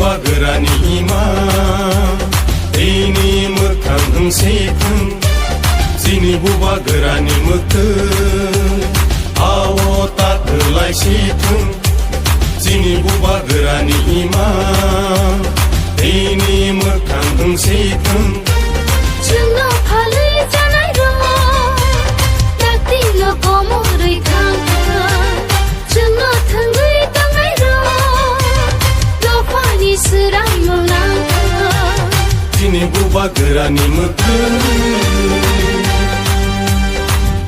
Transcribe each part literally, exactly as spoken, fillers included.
Bubagrani ima, tini mwkhang wng si thung, chini bubagrani mwktwi, ao ta kwlai si thung, chini bubagrani ima, tini mwkhang wng si thung. Chwngno phalwi chanai rok, dakti no komorwi thang thang. Chwngno thwngwi tongnairok, dophani swrangno nangkha. Chini bubagrani mwkhwtwi.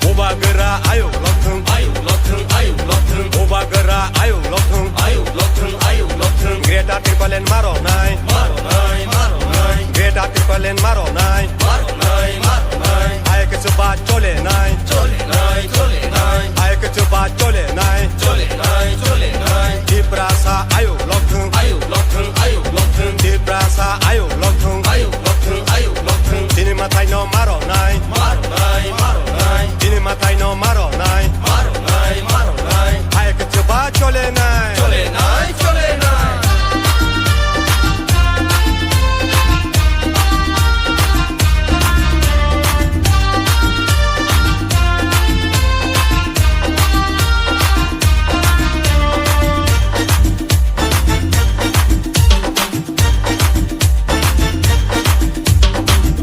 Bubagra ayuk lokthwng, ayuk lokthwng, ayuk lokthwng. Bubagra ayuk lokthwng, ayuk lokthwng, ayuk lokthwng. Greater Tipraland maronai, maronai, maronai. Greater Tipraland maronai, maronai, maronai. Hai kwchwba cholenai, cholenai, cholenai. Hai kwchwba cholenai, cholenai, cholenai. Tiprasa ayuk lokthwng, ayuk lokthwng, ayuk lokthwng. Tiprasa ayuk lokthwng, ayuk lokthwng, ayuk lokthwng. Chini mwtaino maronai, maronai, maronai. Chini mwtaino maronai, maronai, maronai. Hai kwchwba cholenai, cholenai, cholenai.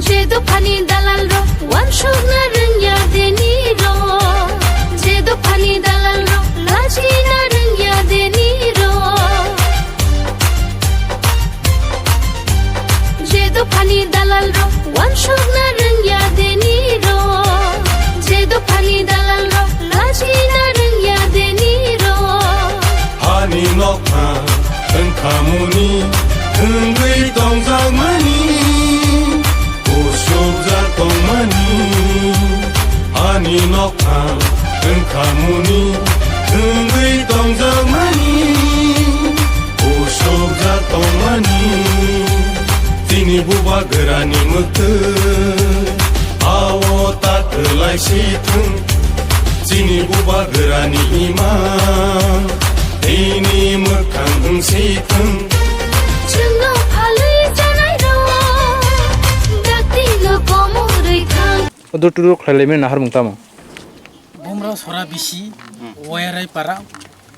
Je dophani dalal rok, wansukna rwngya deni rok. Je dophani dalal rok, lachina rwngya deni rok. Je dophani dalal rok, wansukna rwngya deni rok. Je dophani dalal rok, lachina rwngya deni rok. Hani nokha wngkhamuni, wngwi tongjakmani, usukjak tongmani. Hani nokha wngkhamuni, wngwi tongjakmani, usukjak tongmani. Chini bubagrani mwktwi, ao ta kwlai si thung. Chini bubagrani ima, tini mwkhang wng si thung. Chwngno phalwi chanai rok, dakti no komorwi thang. O duturu khlailai mani naharmung tamo? Bumra sora bisi, Wayarai para,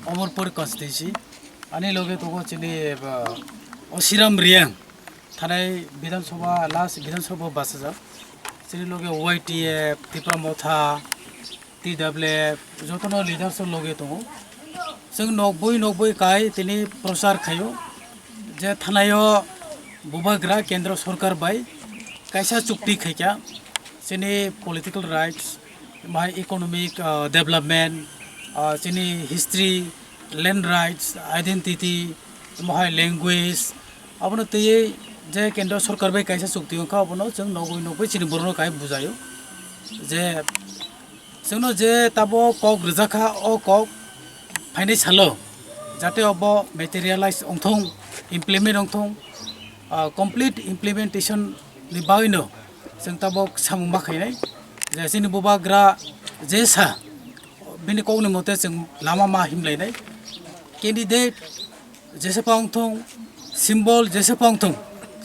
Omorpur constituency. Ani loge tongo chini, ba, Osiram Riyang, thanai Bidhan Sabha, last Bidhan Sabha bachajak. Chini loge Y T F, Tipra Motha, T W F, jotono leaders loge tongo. Chwng nokboi nokboi kai tini prochar khaio je thanaio bubagra kendro sorkar bai kaisa chukti khaikha, chini political rights, bahai economic, ah, development, ah, chini history, land rights, identity, bahai language, abono twiwi je kendro sorkar bai kaisa chukti wngkha, abono chwng nogwi nogwi chini borokno kai bujaio je chwngno je tabo kok rwjakha, o kok phainai salo jate obo materialize wngthung, implement wngthung, ah, complete implementation ni bagwino chwng tabuk samung ma khainai je chini bubagra je sa bini kokni mote chwng lama ma himlainai. Candidate jesa pa wngthung, symbol jesa pa wngthung,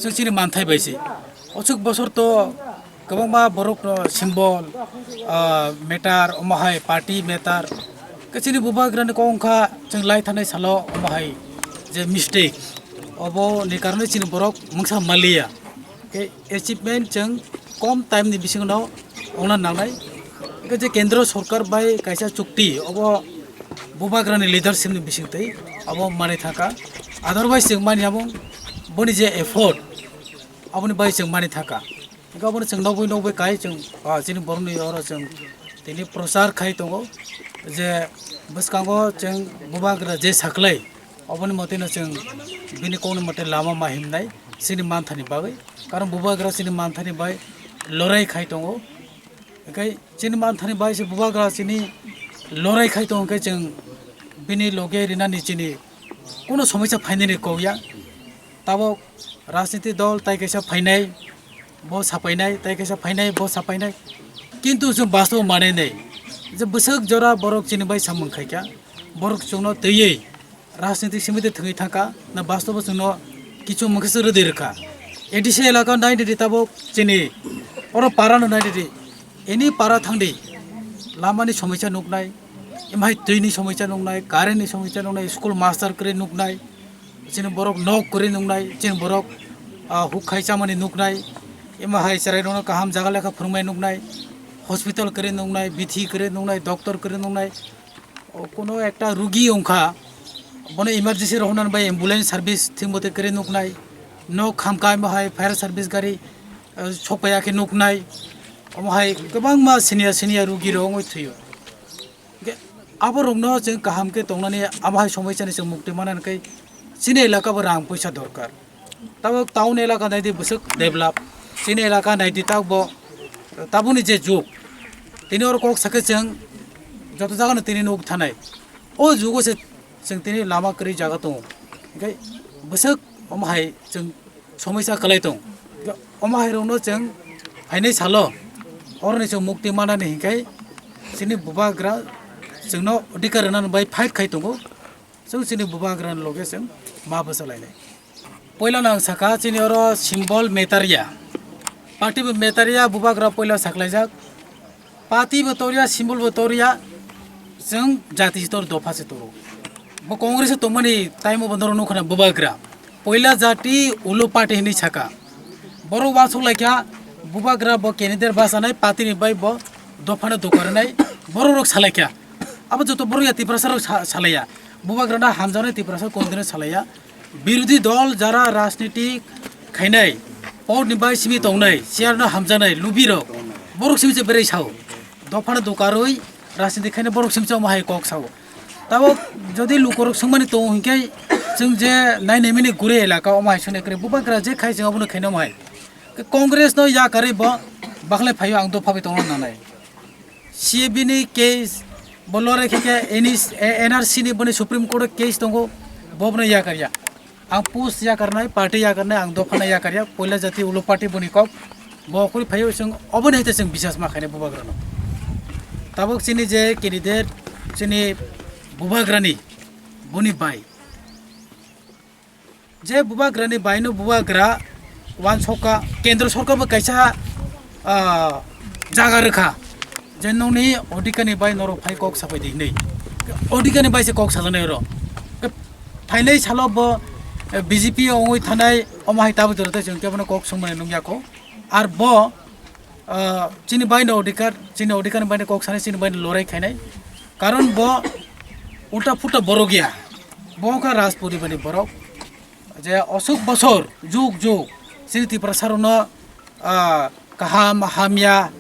chwng chini manthai bai se. Ochuk bosor to kwbangma borok no symbol, ah, matter, omo hai party matter. Khe chini bubagrani kok wngkha chwng lai thanai salo omo hai je mistake, obo ni karone chini borok mungsa maliya. Khe achievement chwng kom time ni bisingo no ongna nangnai. Hingke je kendro sorkar bai kaisa chukti, obo bubagrani leadership ni bisingtwi obo manwi thangkha. Otherwise chwng mani abo boni je effort, aboni bai chwng mani thangkha. Hingke abono chwng nogwi nogwi kai chwng, ah, chini borokni oro chwng tini prochar khai tongo je bwskango chwng bubagra je saklai, oboni mote no chwng bini kokni mote lama ma himnai chini manthani bagwi. Karon bubagra chini manthani bai lorai khai tongo. Hingke chini manthani bai se bubagra chini lorai khai tongo, hingke chwng bini loge rinani chini kuno somosya phainani kokya. Tabok rajniti dol tai kaisa phainai, bo sapainai, tai kaisa phainai, bo sapainai. Kintu chwng bastobo manai nai je bwswk jora borok chini bai samung khaikha, borok chwngno twiwi rajniti simi de thwngwi thangkha, na bastobo chwngno Kichu mungkhe se rwdi rwkha. A D C elaka naidi di tabuk chini oro para no naidi di. Any para thangdi lamani somosya nuknai, emhai twini somosya nuknai, current ni somosya nuknai, school master kwrwi nuknai, chini borok nok kwrwi nuknai, chini borok, ah, huk khai chamani nuknai, emhai chwrairokno kaham jaga lekha phwrwngmai nuknai, hospital kwrwi nuknai, bithi kwrwi nuknai, doctor kwrwi nuknai. O, kuno ekta rugi wngkha, bono emergency rohornani bai ambulance service thik mote kwrwi nuknai, nok hamkha amo hai fire service gari, eh, sokpaiya khe nuknai, omo hai kwbangma senior senior rugi rok wngwi thwio. Hwnkhe aborokno chwng kaham khe tongnani abo hai somosya ni chwng mukti manna hwnkhe chini elaka bo rang puisa dorkar. Tabuk town elaka naidi bwswk develop. Chini elaka naidi tabuk bo tabukni je jug. Tini oro kok sakhe chwng joto jagano tini nuk thanai. O jugo se chwng tini lama kwrwi jaga tongo. Hwnkhe bwswk omo hai chwng somosya kwlai tong. Hwnkhe omo hai rokno chwng phainai salo oroni chwng mukti manani hinkhe chini bubagra chwngno adhikar rwnani bai fight khai tongo. Chwng chini bubagrani loge chwng ma bwchalainai. Poilano ang sakha, chini oro symbol metarya. Party bo metarya, bubagra poila saklaijak. Party bo torya, symbol bo torya, chwng jati se tor, dopha se toro. Bo Congress o tongmani time o bo norok nukha na bubagra. Poila jati ulo party hinwi sakha. Borok uansuk laikha, bubagra bo candidate bachanai, party ni bai bo dophano doka rwnai, borok rok salaikha. Abo joto borok ya Tiprasa rok sa-, salaiya. Bubagrano hamjaknai Tiprasa kono dino salaiya. Birodhi dol jara rajniti khainai, pot ni bai simi tongnai, chair no hamjaknai, lubi rok, borok simi se berai sao. Dophano dokarwi rajniti khainai borok simi se omo hai kok sao. Tabuk jodi lukorok swngmani tongo hinkhe, chwng je nai nai mani gure elaka omo hai sone kwrwi. Bubagra je khai chwng abono khaina omo hai. Congress no yakarwi bo baklai phaio ang dopha bai tongna nanai. C A B ni case bo lore khe khe N R C ni boni Supreme Court o case tongo, bo bono yakarya. Ang post yakarnai, party yakarnai, ang dophano yakarya, poila jati ulo party boni kok. Bo khuri phaio chwng oboni hai chwng bisas ma khainai bubagrano. Tabuk chini je candidate, chini bubagrani, boni bai. Je bubagrani baino bubagra uansukha, kendro sorkar bo kaisa, ah, jaga rwkha, je nokni odhikar ni bai norok phai kok sapai di hinwi. Odhikar ni bai se kok sajaknai oro. Phainai salo bo, eh, B J P o wngwi thanai, omo hai tabuk jora tei chwng kebono kok swngmani nukya kho. Ar bo, ah, chini baino odhikar, chini odhikar ni baino kok sanai, chini baino lorai khainai. Karon bo ulta phuta borok ya. Bo wngkha Rajpuri bani borok. Je osuk bosor, jug jug, chini Tiprasa rokno, ah, kaham, hamya,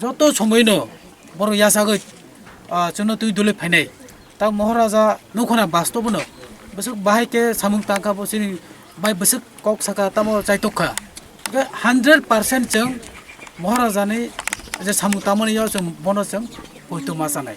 joto somoino borok yachagwi, ah, chwngno twi dulwi phainai. Ta Moharaja nukhuna bastobono bwswk bahai khe samung tangkha, bo chini bai bwswk kok saka, tamo chaitok kha. Hwnkhe hundred percent chwng Moharajani je samung tangmani yo chwng bono chwng poito ma chanai.